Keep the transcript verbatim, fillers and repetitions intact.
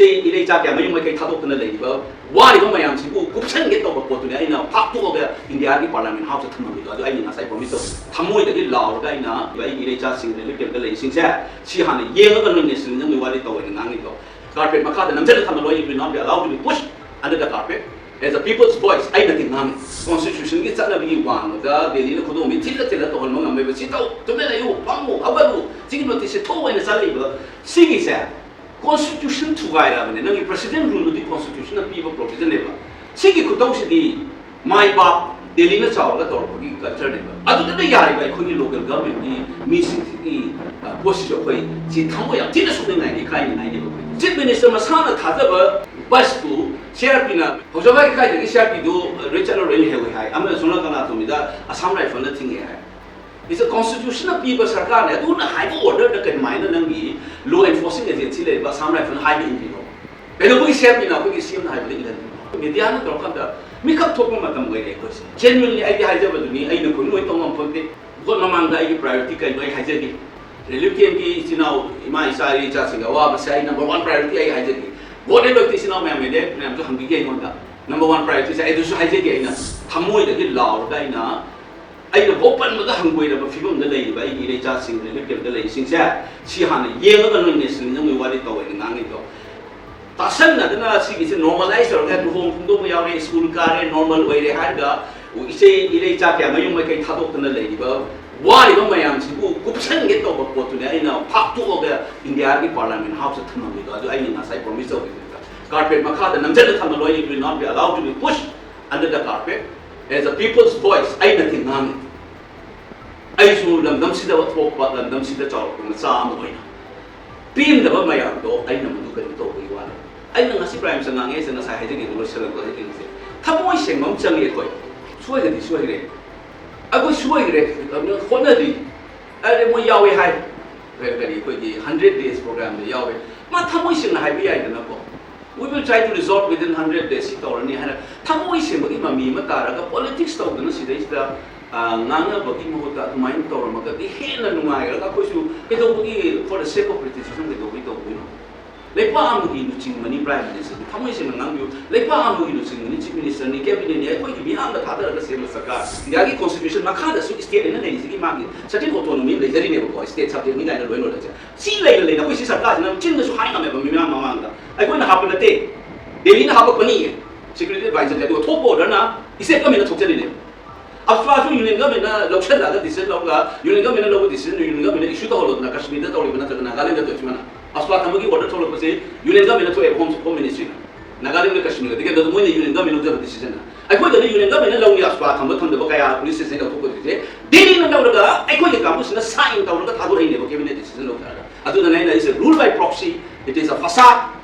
ꯏꯔꯩ ꯏꯆꯥ ꯀꯌꯥ ꯃꯌꯨꯝ ꯃꯀꯩ ꯊꯥꯗꯣꯛꯇꯅ ꯂꯩꯔꯤꯕ, ꯋꯥꯔꯤꯕ ꯃꯌꯥꯝꯁꯤꯕꯨ ꯀꯨꯞꯁꯟꯒꯦ ꯇꯧꯕ ꯄꯣꯠꯇꯨꯅꯤ ꯑꯩꯅ ꯐꯥꯛꯇꯣꯛꯑꯒ ꯏꯟꯗꯤꯌꯥꯒꯤ Parliament House ꯇ ꯊꯝꯃꯝꯃꯤꯗꯣ꯫ ꯑꯗꯨ ꯑꯩꯅ ꯉꯁꯥꯏ promise ꯇꯧ, ꯊꯃꯣꯏꯗꯒꯤ ꯂꯥꯎꯔꯒ ꯑꯩꯅ ꯑꯩꯒꯤ ꯏꯔꯩ ꯏꯆꯥꯁꯤꯡ relief camp ꯇ ꯂꯩꯔꯤꯁꯤꯡꯁꯦ, ꯁꯤ ꯍꯥꯟꯅ ꯌꯦꯡꯉꯒ ꯅꯣꯏ nationalism ꯒꯤ ꯋꯥꯔꯤ ꯇꯧꯋꯦꯅ ꯉꯥꯡꯉꯤꯗꯣ꯫ Carpet ꯃꯈꯥꯗ ꯅꯝꯁꯤꯜꯂ ꯊꯝꯃ ꯂꯣꯏ, it will not be allowed to be pushed under the carpet. As a people's voice, ꯑꯩꯅꯗꯤ ꯉꯥꯡꯉꯤ꯫ Constitution ꯒꯤ ꯆꯠꯅꯕꯤꯒꯤ ꯋꯥꯡꯃꯗ ꯗꯦꯜꯂꯤꯅ ꯈꯨꯗꯣꯡ ꯊꯤꯜꯂ ꯊꯤꯜꯂ ꯇꯧꯍꯟꯕ ꯉꯝꯃꯦꯕ꯫ ꯁꯤ ꯇꯧ, ꯇꯨꯃꯤꯟ ꯂꯩꯌꯨ, ꯐꯝꯃꯨ, ꯍꯧꯒꯠꯂꯨ, ꯁꯤꯒꯤ notice ꯁꯦ ꯊꯣꯛꯑꯣ ꯍꯥꯏꯅ ꯆꯠꯂꯛꯏꯕ ꯁꯤꯒꯤꯁꯦ, Constitution ꯊꯨꯒꯥꯏꯔꯕꯅꯦ꯫ ꯅꯪꯒꯤ President Rule ꯗꯨꯗꯤ Constitution ꯅ ꯄꯤꯕ provision ꯅꯦꯕ꯫ ꯁꯤꯒꯤ ꯈꯨꯇꯧꯁꯤꯗꯤ ꯃꯥꯏ ꯄꯥꯛ ꯗꯦꯜꯂꯤꯅ ꯆꯥꯎꯔꯒ ꯇꯧꯔꯛꯄꯒꯤ culture ꯅꯦꯕ꯫ ꯑꯗꯨꯗꯨꯅ ꯌꯥꯔꯤꯕ ꯑꯩꯈꯣꯏꯒꯤ local government ꯀꯤ ꯃꯤꯁꯤꯡꯁꯤꯒꯤ, ꯑ, ꯄꯣꯠꯁꯤꯁꯨ ꯑꯩꯈꯣꯏ ꯁꯤ ꯊꯃꯣꯏ ꯌꯥꯝ ꯊꯤꯅ ꯁꯣꯛꯅꯤꯡꯉꯥꯏꯅꯤ, ꯏꯀꯥꯏꯅꯤꯡꯉꯥꯏꯅꯦꯕ ꯑꯩꯈꯣꯏ꯫ Chief Minister ꯃꯁꯥꯅ ꯊꯥꯖꯕ bus two C R P ꯅ ꯍꯧꯖꯕ ꯏꯀꯥꯏꯗꯒꯤ C R P ꯗꯨ ꯔꯦꯠ ꯆꯠꯂꯔꯣꯏꯅ ꯂꯩꯍꯧꯋꯦ ꯍꯥꯏ꯫ ꯑꯃꯅ ꯁꯣꯝ ꯅꯥꯀꯟ ꯅꯥꯊꯣꯝꯕꯤꯗ Assam Rifle ꯅ ꯊꯤꯡꯉꯦ ꯍꯥꯏ꯫ It's a constitution ꯅ ꯄꯤꯕ ꯁꯔꯀꯥꯔꯅꯦ꯫ ꯑꯗꯨꯅ ꯍꯥꯏꯕ order ꯗ ꯀꯃꯥꯏꯅ ꯅꯪꯒꯤ law enforcing agency ꯂꯩꯔꯤꯕ Assam Rifle ꯅ ꯍꯥꯏꯕ ꯏꯟꯗ꯭ꯔꯤꯅꯣ? ꯀꯩꯗꯧꯕꯒꯤ C R P ꯅ ꯑꯩꯈꯣꯏꯒꯤ C M ꯅ ꯍꯥꯏꯕꯗ ꯏꯜꯍꯟꯗ꯭ꯔꯤꯅꯣ? Media ꯅ ꯇꯧꯔꯀꯥꯟꯗ ꯃꯤꯀꯞ ꯊꯣꯛꯄ ꯃꯇꯝ ꯑꯣꯏꯔꯦ ꯑꯩꯈꯣꯏꯁꯦ꯫ Genuinely ꯑꯩꯗꯤ ꯍꯥꯏꯖꯕꯗꯨꯅꯤ, ꯑꯩꯅ ꯈꯨꯟ ꯂꯣꯏ ꯇꯧ ꯉꯝ ꯄꯣꯟꯇꯦ꯫ Vote ꯃꯃꯥꯡꯗ ꯑꯩꯒꯤ priority ꯀꯩꯅꯣ ꯑꯩ ꯍꯥꯏꯖꯒꯦ꯫ Relief camp ꯀꯤ ꯏꯆꯤꯟ ꯏꯅꯥꯎ, ꯏꯃꯥ ꯏꯆꯥ, ꯏꯆꯥꯁꯤꯡꯒꯤ ꯑꯋꯥꯕꯁꯦ ꯑꯩ number one priority ꯑꯩ ꯍꯥꯏꯖꯒꯦ꯫ Vote ꯂꯣꯏꯔꯛꯇ ꯏꯆꯤꯟ ꯏꯅꯥꯎ ꯃꯌꯥꯝ ꯂꯩꯔꯦ, ꯃꯌꯥꯝꯁꯨ ꯍꯪꯕꯤꯒꯦ ꯑꯩꯉꯣꯟꯗ꯫ Number one priority ꯁꯦ ꯑꯩ ꯑꯗꯨꯁꯨ ꯍꯥꯏꯖꯒꯦ ꯑꯩꯅ꯫ ꯊꯃꯣꯏꯗꯒꯤ ꯂꯥꯎꯔꯒ ꯑꯩꯅ, ꯑꯩꯅ vote ꯄꯟꯕꯗ ꯍꯪꯒꯣꯏꯔꯕ ꯐꯤꯕꯝꯗ ꯂꯩꯔꯤꯕ ꯑꯩꯒꯤ ꯏꯔꯩꯆꯥꯁꯤꯡ, relief camp ꯇ ꯂꯩꯔꯤꯁꯤꯡꯁꯦ, ꯁꯤ ꯍꯥꯟꯅ ꯌꯦꯡꯉꯒ ꯅꯣꯏ nationalism ꯒꯤ ꯋꯥꯔꯤ ꯇꯧꯋꯦꯅ ꯉꯥꯡꯉꯤꯗꯣ꯫ ꯇꯥꯁꯟꯅꯗꯅ ꯁꯤꯒꯤꯁꯦ normalize ꯇꯧꯔꯒ ꯂꯨꯍꯣꯡ ꯈꯣꯡꯗꯣꯡꯕ ꯌꯥꯎꯔꯦ, school ꯀꯥꯔꯦ, normal ꯑꯣꯏꯔꯦ ꯍꯥꯏꯔꯒ ꯏꯆꯦ ꯏꯔꯩꯆꯥ ꯀꯌꯥ ꯃꯌꯨꯝ ꯃꯀꯩ ꯊꯥꯗꯣꯛꯇꯅ ꯂꯩꯔꯤꯕ, ꯋꯥꯔꯤꯕ ꯃꯌꯥꯝꯁꯤꯕꯨ ꯀꯨꯞꯁꯟꯒꯦ ꯇꯧꯕ ꯄꯣꯠꯇꯨꯅꯦ ꯑꯩꯅ ꯐꯥꯛꯇꯣꯛꯑꯒ ꯏꯟꯗꯤꯌꯥꯒꯤ Parliament House ꯇ ꯊꯝꯃꯝꯃꯤꯗꯣ꯫ ꯑꯗꯨ ꯑꯩꯅ ꯉꯁꯥꯏ promise ꯇꯧꯈꯤꯕꯅꯦꯕ꯫ Carpet ꯃꯈꯥꯗ ꯅꯝꯁꯤꯜꯂ ꯊꯝꯃ ꯂꯣꯏ, it will not be allowed to be pushed under the carpet. As a people's voice, ꯑꯩꯅꯗꯤ ꯉꯥꯡꯉꯤ꯫ ꯑꯩꯁꯨ ꯂꯝꯗꯝꯁꯤꯗ ꯊꯣꯛꯄ, ꯂꯝꯗꯝꯁꯤꯗ ꯆꯥꯎꯔꯛꯄ ꯃꯆꯥ ꯑꯃ ꯑꯣꯏꯅ ꯄꯦꯟꯗꯕ ꯃꯌꯥꯝꯗꯣ ꯑꯩꯅ ꯃꯗꯨ ꯀꯩꯅꯣ ꯇꯧꯕꯒꯤ ꯋꯥꯅꯤ꯫ ꯑꯩꯅ ꯉꯁꯤ Prime Minister ꯉꯥꯡꯉꯦ ꯍꯥꯏꯁꯦ ꯉꯁꯥꯏ ꯍꯥꯏꯖꯒꯤꯕꯗꯣ ꯂꯣꯏꯁꯤꯜꯂꯛꯄ ꯍꯥꯏꯖꯒꯤꯕꯁꯦ꯫ ꯊꯃꯣꯏ ꯁꯦꯡꯕ ꯑꯃ ꯆꯪꯉꯤ ꯑꯩꯈꯣꯏ꯫ ꯁꯣꯏꯒꯗꯤ ꯁꯣꯏꯈ꯭ꯔꯦ꯫ ꯑꯩꯈꯣꯏ ꯁꯣꯏꯈ꯭ꯔꯦ꯫ ꯑꯗꯨꯅ ꯍꯣꯠꯅꯔꯤ꯫ ꯑꯗꯩ ꯃꯣꯏ ꯌꯥꯎꯋꯦ ꯍꯥꯏ꯫ ꯀꯔꯤ, ꯀꯔꯤ ꯑꯩꯈꯣꯏꯒꯤ hundred days program ꯗ ꯌꯥꯎꯋꯦ꯫ ꯃꯥ ꯊꯃꯣꯏ ꯁꯦꯡꯅ ꯍꯥꯏꯕ ꯌꯥꯏꯗꯅꯀꯣ꯫ "We will try to resolve within hundred days" ꯁꯤ ꯇꯧꯔꯅꯤ ꯍꯥꯏꯅ ꯊꯃꯣꯏ ꯁꯦꯡꯕꯒꯤ ꯃꯃꯤ ꯑꯃ ꯇꯥꯔꯒ politics ꯇꯧꯗꯅ ꯁꯤꯗꯩꯁꯤꯗ, ꯑ, ꯉꯥꯡꯅꯕꯒꯤ ꯃꯍꯨꯠꯇ ꯑꯗꯨꯃꯥꯏꯅ ꯇꯧꯔꯝꯃꯒꯗꯤ ꯍꯦꯟꯅ ꯅꯨꯡꯉꯥꯏꯔꯒ ꯑꯩꯈꯣꯏꯁꯨ ꯀꯩꯗꯧꯕꯒꯤ for the sake of criticism ꯀꯩꯗꯧꯕꯒꯤ ꯇꯧꯗꯣꯏꯅꯣ? ꯂꯩꯕꯥꯛ ꯑꯃꯒꯤ ꯂꯨꯆꯤꯡꯕꯅꯤ Prime Minister꯫ ꯊꯃꯣꯏ ꯁꯦꯡꯅ ꯉꯥꯡꯕꯤꯌꯨ꯫ ꯂꯩꯕꯥꯛ ꯑꯃꯒꯤ ꯂꯨꯆꯤꯡꯕꯅꯤ, Chief Minister ꯅꯤ, Cabinet ꯅꯤ, ꯑꯩꯈꯣꯏꯒꯤ ꯃꯤꯌꯥꯝꯅ ꯊꯥꯗꯔꯒ ꯁꯦꯝꯕ ꯁꯔꯀꯥꯔ꯫ ꯏꯟꯗꯤꯌꯥꯒꯤ Constitution ꯃꯈꯥꯗꯁꯨ state ꯑꯅ ꯂꯩꯔꯤꯁꯤꯒꯤ ꯃꯥꯒꯤ certain autonomy ꯂꯩꯖꯔꯤꯅꯦꯕꯀꯣ, state subject ꯅꯤ ꯀꯥꯏꯅ ꯂꯣꯏ ꯂꯣꯏꯅꯁꯦ꯫ ꯁꯤ ꯂꯩꯅ ꯂꯩꯅ ꯑꯩꯈꯣꯏ ꯁꯤ ꯁꯔꯀꯥꯔꯁꯤꯅ ꯆꯤꯟꯗꯁꯨ ꯍꯥꯏ ꯉꯝꯃꯦꯕ ꯃꯤꯌꯥꯝ ꯃꯃꯥꯡꯗ꯫ ꯑꯩꯈꯣꯏꯅ ꯍꯥꯞꯄ ꯅꯠꯇꯦ, ꯗꯦꯜꯂꯤꯅ ꯍꯥꯞꯄꯛꯄꯅꯤ꯫ Security adviser ꯁꯦ꯫ ꯑꯗꯨꯒ ꯊꯣꯛꯄ order ꯅ state government ꯅ ꯊꯣꯛꯆꯔꯤꯅꯦꯕ꯫ ꯑꯞꯁ꯭ꯔꯥꯁꯨ Union Government ꯅ ꯂꯧꯁꯜꯂꯒ decision ꯂꯧꯔꯒ Union Government ꯅ ꯂꯧꯕ decision ꯗꯨ Union Government ꯅ issue ꯇꯧꯍꯜꯂꯣꯗꯅ, ꯀꯥꯁꯃꯤꯔꯗ ꯇꯧꯔꯤꯕ ꯅꯠꯇ꯭ꯔꯒ ꯅꯥꯒꯥꯂꯦꯟꯗ ꯇꯧꯔꯤꯕ ꯁꯨꯃꯥꯏꯅ꯫ ꯑꯞꯁ꯭ꯔꯥ ꯊꯝꯕꯒꯤ order ꯊꯣꯛꯂꯛꯄꯁꯦ Union Government ꯅ ꯊꯣꯛꯑꯦꯕ, Home, Home Ministry ꯅ꯫ ꯅꯥꯒꯥꯂꯦꯟꯗ ꯀꯥꯁꯃꯤꯔꯒꯗꯤ ꯀꯩꯅꯣ ꯃꯣꯏꯅ Union Government ꯂꯧꯖꯕ decision ꯅ꯫ ꯑꯩꯈꯣꯏꯗꯗꯤ Union Government ꯅ ꯂꯧꯅꯤ ꯑꯞꯁ꯭ꯔꯥ ꯊꯝꯕ ꯊꯝꯗꯕ ꯀꯌꯥ police station ꯂꯧꯊꯣꯛꯄ ꯍꯧꯖꯤꯛꯁꯦ ꯗꯦꯜꯂꯤꯅ ꯂꯧꯔꯒ ꯑꯩꯈꯣꯏꯒꯤ ꯀꯥꯡꯕꯨꯁꯤꯅ sign ꯇꯧꯔꯒ ꯊꯥꯗꯣꯔꯛꯏꯅꯦꯕ cabinet decision ꯂꯧꯊꯔꯒ꯫ ꯑꯗꯨꯅꯅꯦ ꯑꯩꯅ ꯑꯩꯁꯦ rule by proxy, it is a facade꯫